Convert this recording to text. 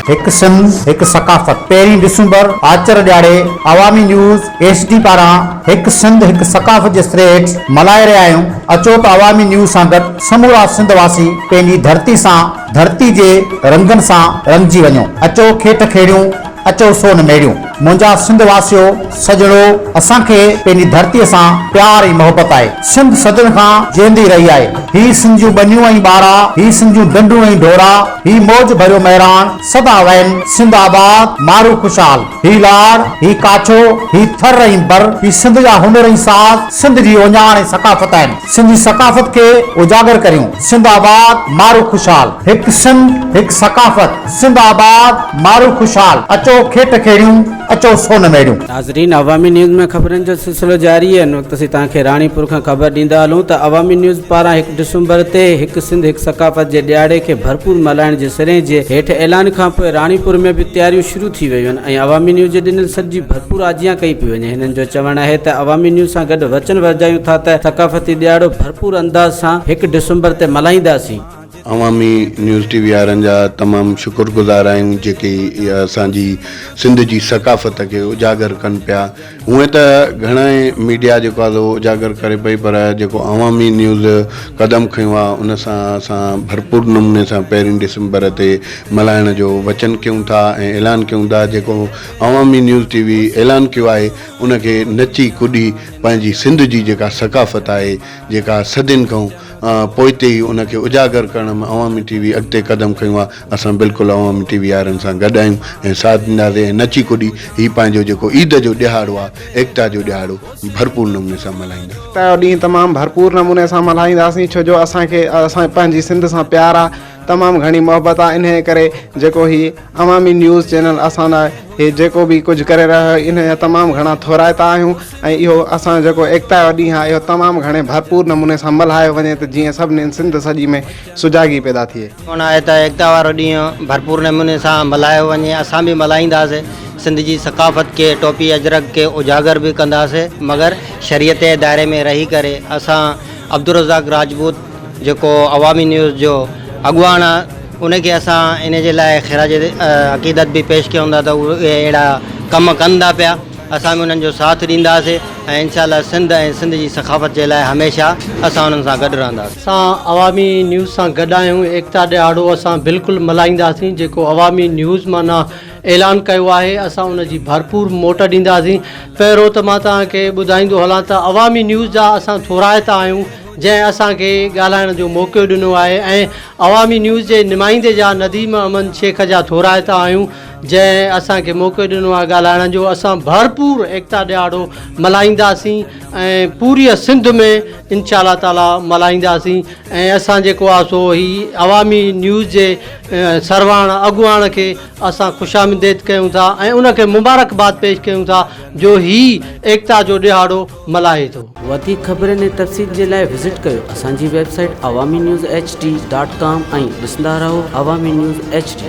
هڪ سنڌ هڪ ثقافت پهرين ڊسمبر آچر ڏهاڙي عوامي نيوز ايڇ ڊي پاران هڪ سنڌ هڪ ثقافت جي سري هيٺ ملهائي رهيا آهيون اچو ته عوامي نيوز سان گڏ سمورا سنڌ واسي پنهنجي ڌرتي سان ڌرتي جي رنگن سان رڱجي وڃو اچو کيٽ کيڙيون اچو سون ميڙيون منهنجا سنڌ واسيو سڄڻو اسان کي پنهنجي ڌرتي سان پيار ۽ محبت آهي سنڌ صدين کان جيئندي رهي آهي هي سنڌ جون ٻنيون ۽ ٻارا هي سنڌ جون ڍنڍون ۽ ڍورا هي موج ڀريو مهراڻ سدا وهن سنڌ آباد مارو خوشحال هي لاڙ هي ڪاڇو هي ٿر ۽ بر هي سنڌ جا هنر ۽ ساز سنڌ جي اوڃاڻ ۽ ثقافت آهن. سنڌ جي ثقافت کي اجاگر ڪريون. سنڌ آباد، مارو خوشحال. هڪ سنڌ، هڪ ثقافت. سنڌ آباد، مارو خوشحال. اچو کيٽ کيڙيون، اچو سون ميڙيون. ناظرين عوامي نيوز ۾ خبرن جو سلسلو جاري آهي هن وقت اسين توهان کي راڻيپور کان خبر ڏيندا هلون ته عوامي نيوز پاران هڪ ڊسمبر تي هڪ سنڌ هڪ ثقافت جي ڏهاڙي کي ڀرپور ملهائڻ جي سري جي هيٺ اعلان کانپوء راڻيپور ۾ به تياريون شروع ٿي ويون آهن ۽ عوامي نيوز جي ڏنل سڏ جي ڀرپور آجيان ڪئي پئي وڃي هنن جو چوڻ آهي ته عوامي نيوز سان گڏ وچن ورجايون ٿا ته ثقافتي ڏهاڙو ڀرپور انداز سان هڪ ڊسمبر تي ملهائينداسين. عوامي نيوز ٽي وي وارن جا تمام شڪر گذار آهيون جيڪي اسان جي سنڌ جي ثقافت کي اجاگر ڪن پيا هونئن ته گهڻائي ميڊيا جيڪو آهي سو اجاگر ڪري پئي پر جيڪو عوامي نيوز قدم کنيو آهي ان سان اسان ڀرپور نموني سان پهرين ڊسمبر تي ملهائڻ جو وچن ڪيون ٿا ۽ اعلان ڪيون ٿا جيڪو عوامي نيوز ٽي وي اعلان ڪيو آهي ان کي نچي ڪڏي پنهنجي سنڌ جي جيڪا ثقافت آهي جيڪا صدين کان پوئتي ئي ان کي اجاگر ڪرڻ ۾ عوامي ٽي وي اڳتي قدم کنيو آهي اسان بلڪل عوامي ٽي وي وارن سان گڏ آهيون ۽ ساٿ ڏينداسين ۽ نچي ڪڏي هي پنهنجو جيڪو عيد جو ڏهاڙو آهي ايڪتا جو ڏهاڙو ڀرپور نموني سان ملهائينداسين. ايڪتا جو ڏينهن تمام ڀرپور نموني سان ملهائينداسين ڇو جو اسان کي اسان پنهنجي سنڌ سان پيار آهي تمام گهڻي محبت آهي انهيء ڪري جيڪو هي عوامي نيوز چينل اسان لاء هي جيڪو به ڪجهه ڪري رهيو آهي انهيء جا تمام گهڻا ٿورائتا آهيون ۽ اهو اسان جو جيڪو ايڪتا جو ڏينهن آهي اهو تمام گهڻي ڀرپور نموني سان ملهايو وڃي ته جيئن سڀني سنڌ سڄي ۾ سجاڳي پيدا ٿئي. چوڻ آهي ته ايڪتا وارو ڏينهن ڀرپور نموني سان ملهايو وڃي اسان به ملهائينداسين سنڌ جي ثقافت کي ٽوپي اجرڪ کي اجاگر به ڪنداسين مگر شريعت جي دائري ۾ رهي ڪري اسان عبدالرزاق راجپوت جيڪو عوامي نيوز جو اڳواڻ آهي ان کي اسان ان جي لاء خراج عقيدت به پيش ڪيون ٿا ته اهي اهڙا ڪم ڪن ٿا پيا اسان به انهن جو ساٿ ڏينداسين ۽ انشاء الله سنڌ ۽ سنڌ جي ثقافت جي لاء هميشه اسان انهن سان گڏ رهنداسين. اسان عوامي نيوز سان گڏ آهيون ايڪتا ڏهاڙو اسان بلڪل ملهائينداسين جيڪو عوامي نيوز معنيٰ اعلان ڪيو آهي اسان ان جي ڀرپور موٽ ڏينداسين پهريون ته مان توهان کي ٻڌائيندو هلان ته عوامي نيوز جا اسان ٿورائتا آهيون جنهن اسان کي ڳالهائڻ جو موقعو ڏنو آهي ۽ عوامي نيوز جي نمائندي جا نديم احمد شيخ جا ٿورائتا آهيون جنهن اسان کي موقعو ڏنو آهي ڳالهائڻ جو اسان ڀرپور ايڪتا ڏهاڙو ملهائينداسين ۽ پوريء سنڌ ۾ انشاء الله تعالي ملهائينداسين ۽ اسان جيڪو آهي سو هي عوامي نيوز جي سرواڻ اڳواڻ کي اسان خوش آمديد ڪيون ٿا ۽ ان کي مبارڪباد پيش ڪيون ٿا جو هي ايڪتا جو ڏهاڙو ملهائي ٿو. وڌيڪ خبرن ۽ تفصيل جي لاء وزٽ ڪيو اسان جي website Awami news H D dot com ۽ ڏسندا رهو عوامي نيوز ايڇ ڊي.